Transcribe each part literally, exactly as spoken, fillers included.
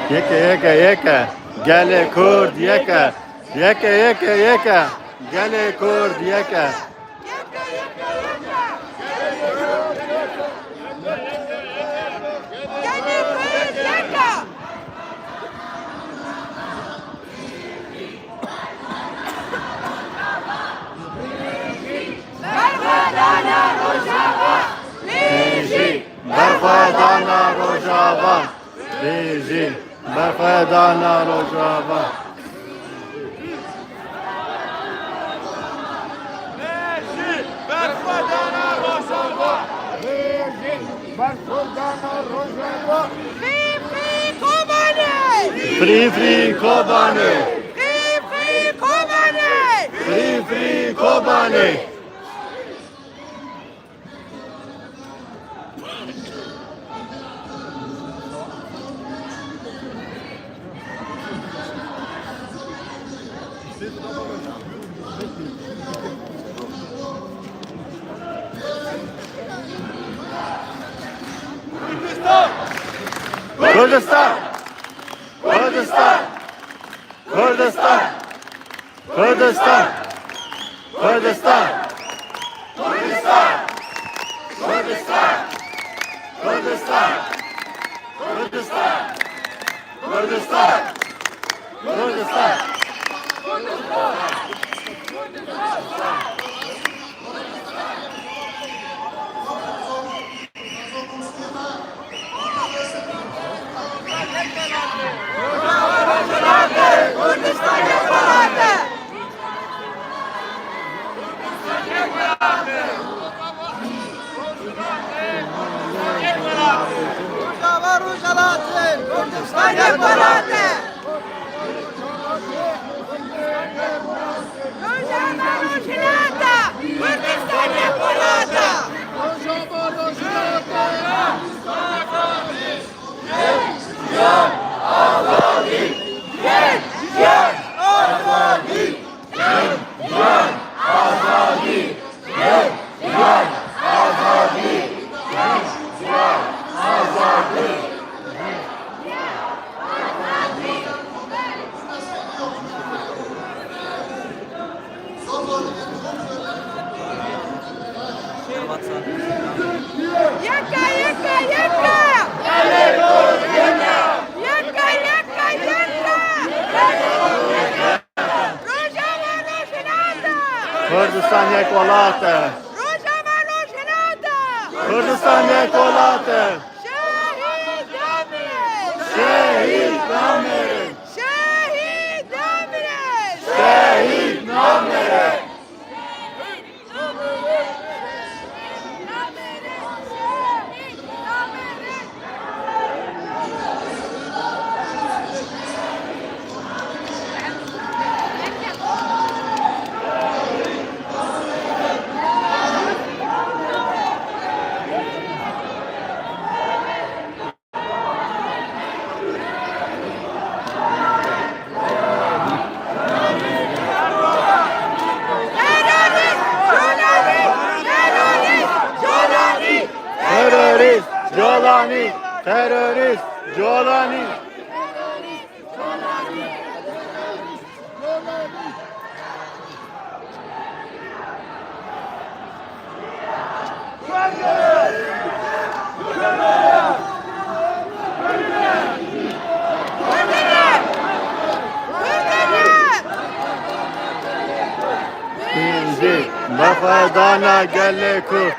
Yeke, yeke, yeke. Gelê Kurd yeke. Yeke, yeke, yeke. Gelê Kurd yeke. Berxwedana Rojava! Bijî! Berxwedana Rojava! Bijî! Berxwedana Rojava! Bijî! Berxwedana Rojava! Bijî! Berxwedana Rojava! Free, free Kobanê! Free, free Kobanê! Free, free Kobanê! Free, free Kobanê! Kurdistan! Kurdistan! Kurdistan! Kurdistan! Rojava, Rojava, Kurdistan yek welat e. Rojava, Rojava, Kurdistan yek welat e. Rojava, Rojava, Azadî! Azadî! Yeka, yeka, yeka! Yeka, yeka, yeka! Rojava, Rojhilata! Kurdistan yek welat e. Rojava, Rojhilata! Kurdistan yek welat e. Şehîd namirin! Şehîd namirin! Şehîd namirin! Şehîd namirin! Terorist Colanî! Terorist Colanî! Bijî berxwedana gelê Kurd.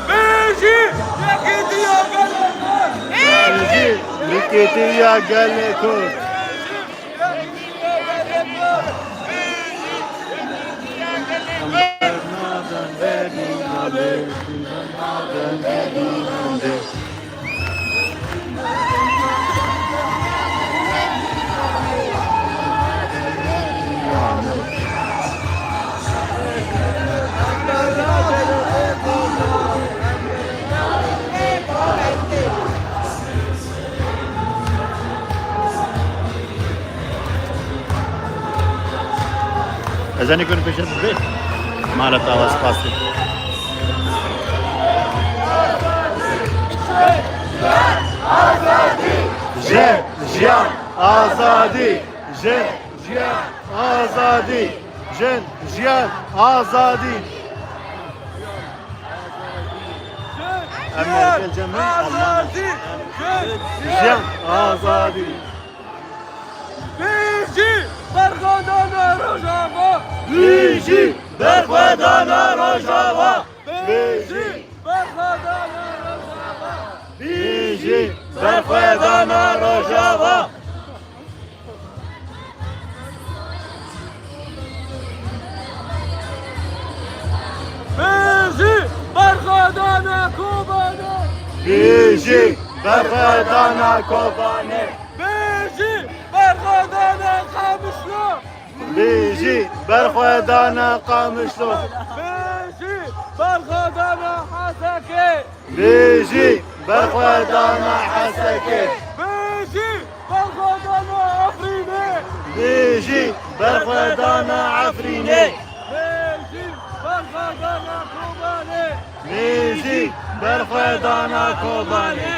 Bijî yekîtiya gelê Kurd! Bijî yekîtiya gelê Kurd! Zenê ku pêşe bibê. Mala tawa spasî. Jin, jiyan, azadî. Jin, jiyan, azadî. Jin, jiyan, azadî. Em ê gel cem min, Alman. Azadî. Jin, jiyan, azadî. Bijî berxwedana Rojava! Bijî berxwedana Rojava! Bijî berxwedana Rojava! Bijî berxwedana Rojava! Bijî berxwedana Kobanê! Bijî berxwedana Kobanê! Bijî berxwedana Qamişlo! Bijî berxwedana Qamişlo! Bijî berxwedana Hesekê! Bijî berxwedana Hesekê! Bijî berxwedana Efrînê! Bijî berxwedana Efrînê! Bijî berxwedana Kobanê! Bijî berxwedana Kobanê!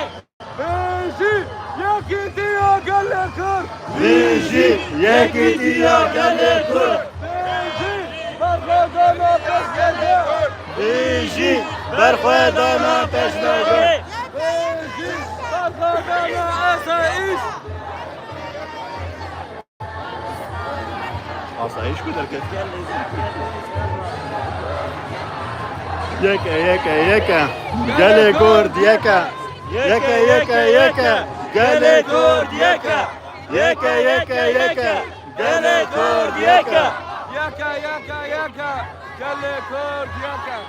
Bijî yekîtiya gelê Kurd! Bijî yekîtiya gelê Kurd! Bijî berxwedana Pêşmerge! Bijî berxwedana Pêşmerge! Bijî berxwedana asayîş! Asayîş ku derket. Yek e, yek e, yek e. Gelê Kurd yek e. Yek e, yek e, yek e. Gelê Kurd yek e. Yek e, yek e, yek e. Gelê Kurd yek e. Yek e, yek e, yek e. Gelê Kurd yek e.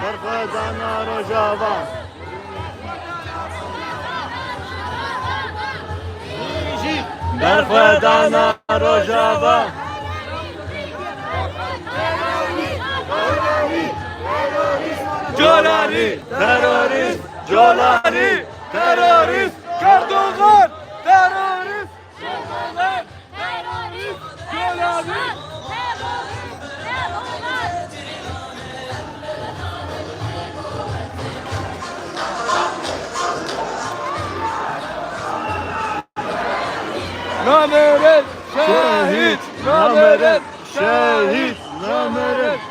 Berxwedana Rojava. Berxwedana Rojava. Colanî terorîst, Colanî terorîst, Erdogan terorîst. Terorîst! Terorîst! Terorîst! Terorîst! Namêrd! Şehîd! Namêrd! Şehîd! Namêrd!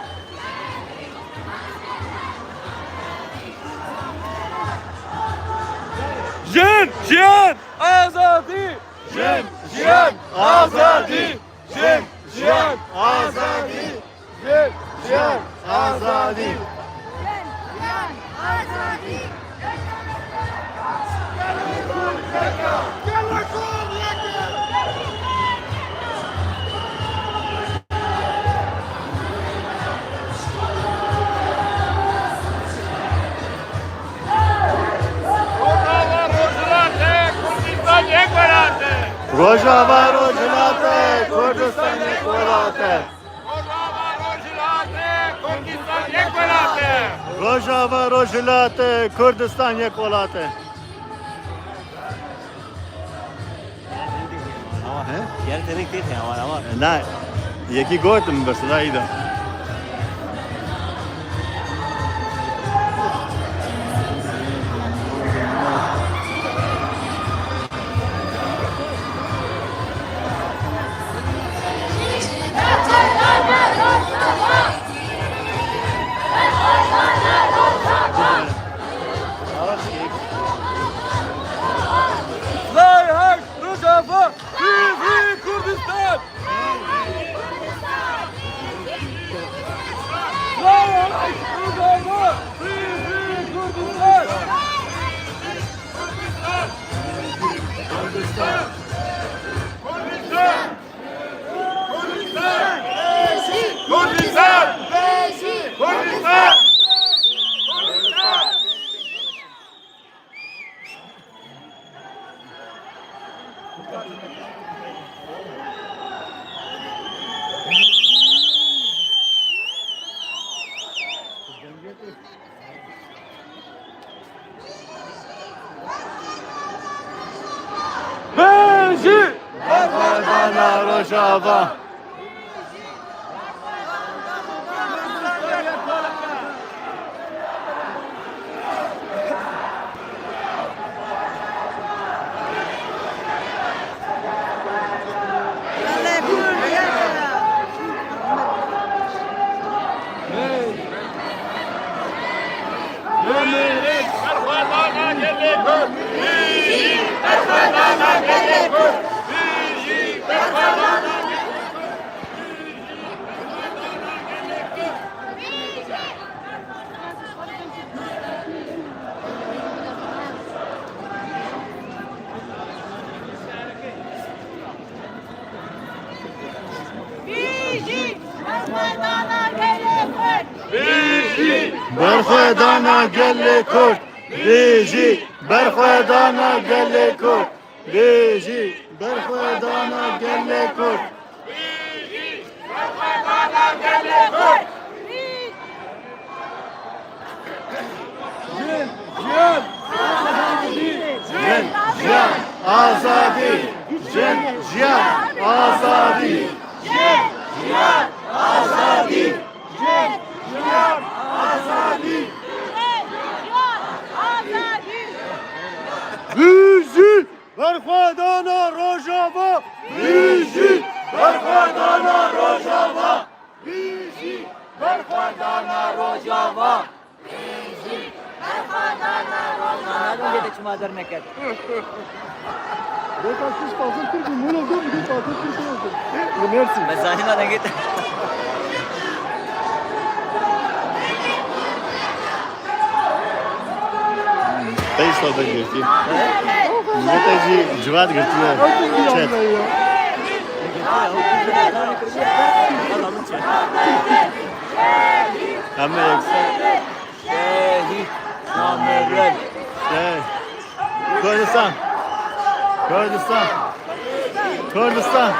Jin! Jiyan! Azadî! Jin, jiyan, azadî! Jin, jiyan, azadî! Jin, jiyan, azadî! Jin, jiyan, azadî! Rojava Rojhilat e, Kurdistan yek welat e. Rojava Rojhilat e, Kurdistan yek welat e. Rojava Rojhilat e, Kurdistan yek welat e. He? Yer tenik têt ya, var ama. Na, yekî gotim, bes da îda. Lay hay Rojava! Free, free Kurdistan! Lay hay Rojava! Free, free Kurdistan! Kurdistan! Kurdistan! Kurdistan! Kurdistan! Kurdistan! Bijî! Berxwedana Rojava! Berxwedana gelê Kurd! Berxwedana gelê Kurd! Bijî berxwedana gelê Kurd! Bijî berxwedana gelê Kurd! Bijî berxwedana gelê Kurd! Bijî berxwedana gelê Kurd! Jin, jiyan, azadî! Jin, jiyan, azadî! Jin, jiyan, azadî! Jin, jiyan, azadî! Jin, jiyan, azadî! Bijî berxwedana Rojava! Bijî berxwedana Rojava! Bijî berxwedana Rojava! Nadim bê de çima derneket. Bê kalkış fazla Türk mü? Molo dön, bir fazla Türk olsun. Mersin. Mezahina ne git? Peysa da girdi. Millet jî civat girtiler. Çet. Ama yoksa Şehîd. Namerde. Şey. Kurdistan. Kurdistan. Kurdistan.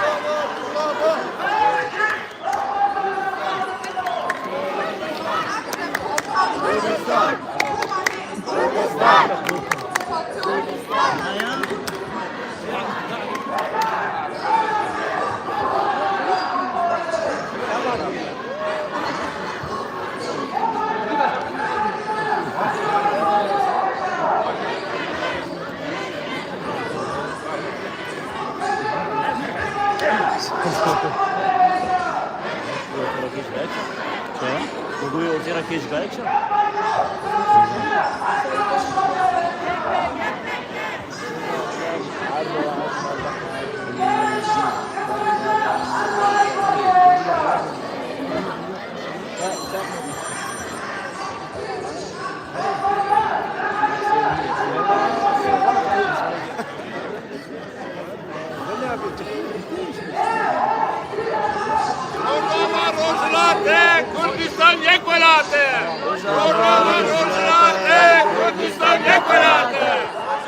Rojava Rojhilat e, Kurdistan yek welat e. Rojava Rojhilat e, Kurdistan yek welat e.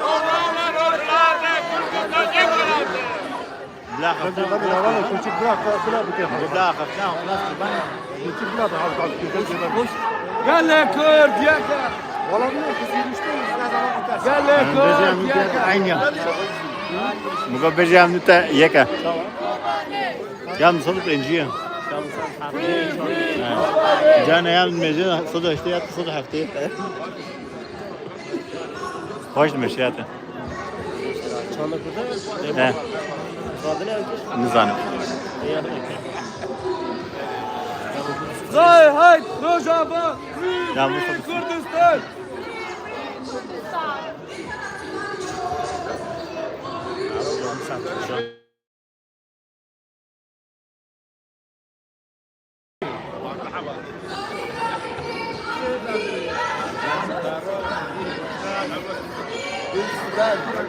Rojava Rojhilat e, Kurdistan yek welat e. Bila xeftan. Bila xeftan. Gelê Kurd yek e. Gelê Kurd yek e. Aynı. Bu kadar bejam nite yek e. Ya misal pêncî ye. Cana ya mêze sed û heştê ya sed û heftê. Xweş dimeşiyate. Çanda kurda? He. Zadine ew kir? Nizanim. Hay hay Rojava! Ya bu Kurdistan!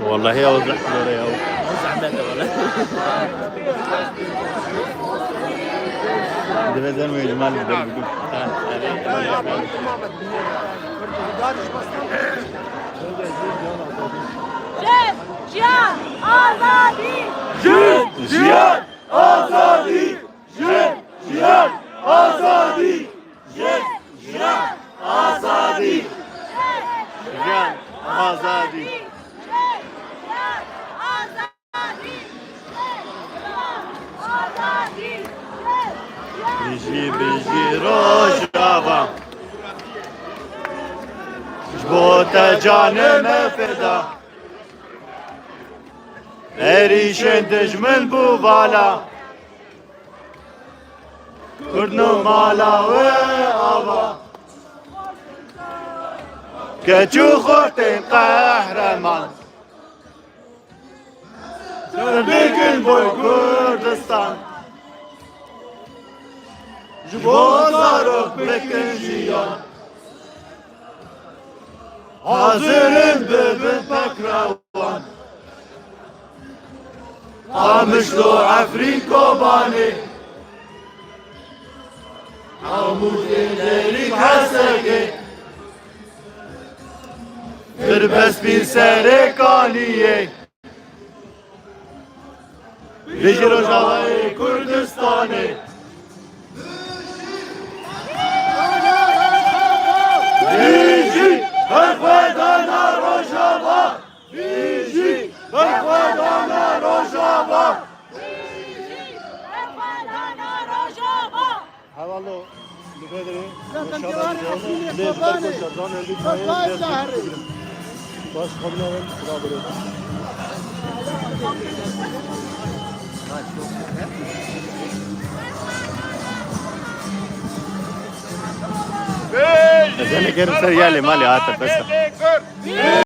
Vallahi ya zahmet ya. Zahmet wala. Deve zerme icmal bir. Jin, jiyan, azadî! Jin, jiyan, azadî! Jin, jiyan, azadî! Jin, jiyan, azadî! Jiyan, azadî! Bijî, bijî Rojava. Ji bo te canê me feda. Êrîşên dijmin bû vala. Kurd no mala we ava. Keç û xortên qehreman. Ser bikin boy Kurdistan. Ji bo zarok bikin jiyan. Hazir in bibin pekrewan. Qamişlo, Efrîn, Kobanê. Amûdê, Dêrîk, Hesekê. Dirbestî Serêkaniyê. Bijî Rojavayê Kurdistanê. Bijî berxwedana Rojava. Bijî berxwedana Rojava. Berxwedana Rojava. Hevalo, li Bedirê, Rojava, lê bi ber ku şerdan êdî nayê, dest pê bigirin. Baş xwe binêrin, xuda birê. Ez ene gerim ser yalê malê hate bes.